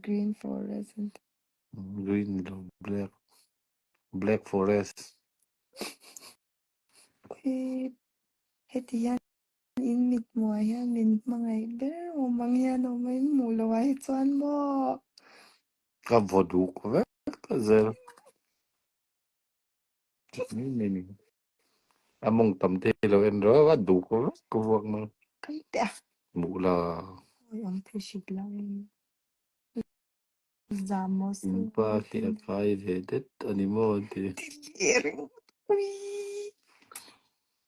Green forest an ti. Green ni lo black. Black forest. Ui, heti hian in mit hmuh ah hian min hmangaih ber awm ang hian awm a, in hmuh loh ah hi chuan maw? Ka vaw duk vek a zel. A mawng tam te hi lo en rawh a duk vek ka vuak mai. Kal teh a. Hmuh la. Awi awm thei hrit lo in. Zam maw In pa hi a kai ve det a ni maw an ti.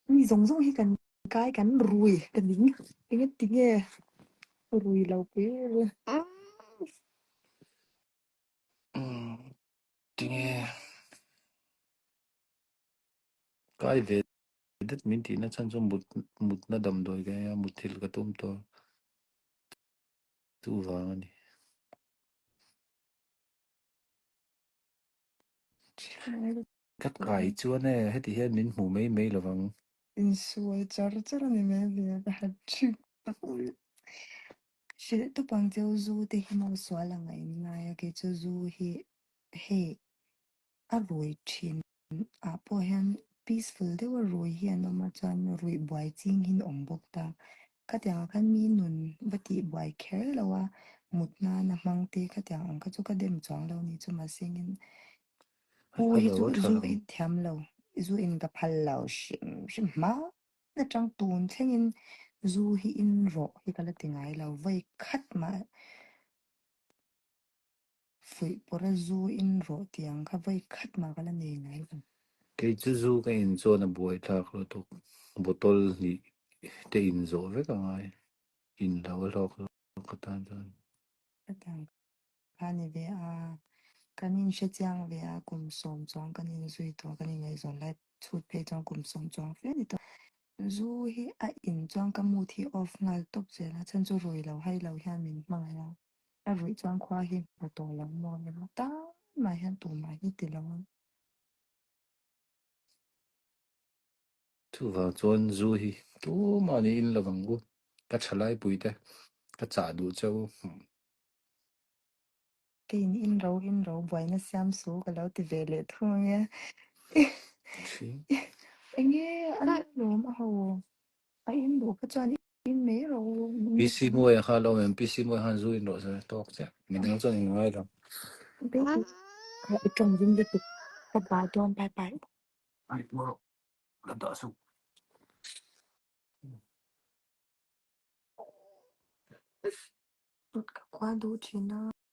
Mi zawng zawng hi kan kai kan rui ka ning. Enge tinge rui lo pui rui. Tinge kai ve det min tihna chhan chu mut mutna damdawi ka ei a muthilh ka tum tawh. Chuvang a ni. Ka kai chuan e, heti hian min hmu mai mai lovang. Insual char char a ni mai ve a, ka hat ṭhin. Hrilh tawp ang cheu zu te hi maw sual ang a inngai a, kei chu zu hi hei a rui ṭhin. ah pawh hian peaceful deuh a rui hi an awm a chuan ruih buai ching hi an awm bawk ta. Khatiang ah khan mi nun va tih buai kher lo a mut nana hmang te khatiang ang kha chu ka dem chuang lo ni chu mahse engin u hi chu zu in thiam lo zu in ka phal lo hrim hrim hma atang tun thlengin zu hi in rawh hi ka la ti ngai lo vawi khat mah. Fuih pawra zu in rawh tih ang kha vawi khat mah ka la nei ngai lo. Kei chu zu ka in chuan a buai thlak lutuk. Bottle hnih te in zawh vek a ngai. In lo a hlawk zawk ka tan chuan. Ka tiang kha ni ve a, kan inhre chiang ve a, kum sawm chuang kan inzui tawh a, kan inngaihzawn lai chhut phei chuan kum sawm chuang fe a ni tawh. Zu hi a in chuan ka mood hi off nghal tawp zel a, chhan chu rui lo hai lo hian min hmangaih a. A ruih chuan khua hi hmu tawh lo maw ni maw tan mah hian tumah hi ti lo ang. Chuvang chuan zu hi tumah ni in lovang u, ka thalaipui te ka chah duh che u. Ka in in ro in ro buaina siam su ka lo ti ve leh thung ang e. Enge an lawm a ho a in duh kha chuan In mai rawh u. PC Mawia kha lo em PC Mawia khan zu in rawh se tawk chiah midang chuan in ngai lo. Baby kha i tawng vin lutuk ka bah dawn bye bye. Ai pawh la dah suh. Ka khua duh thin a.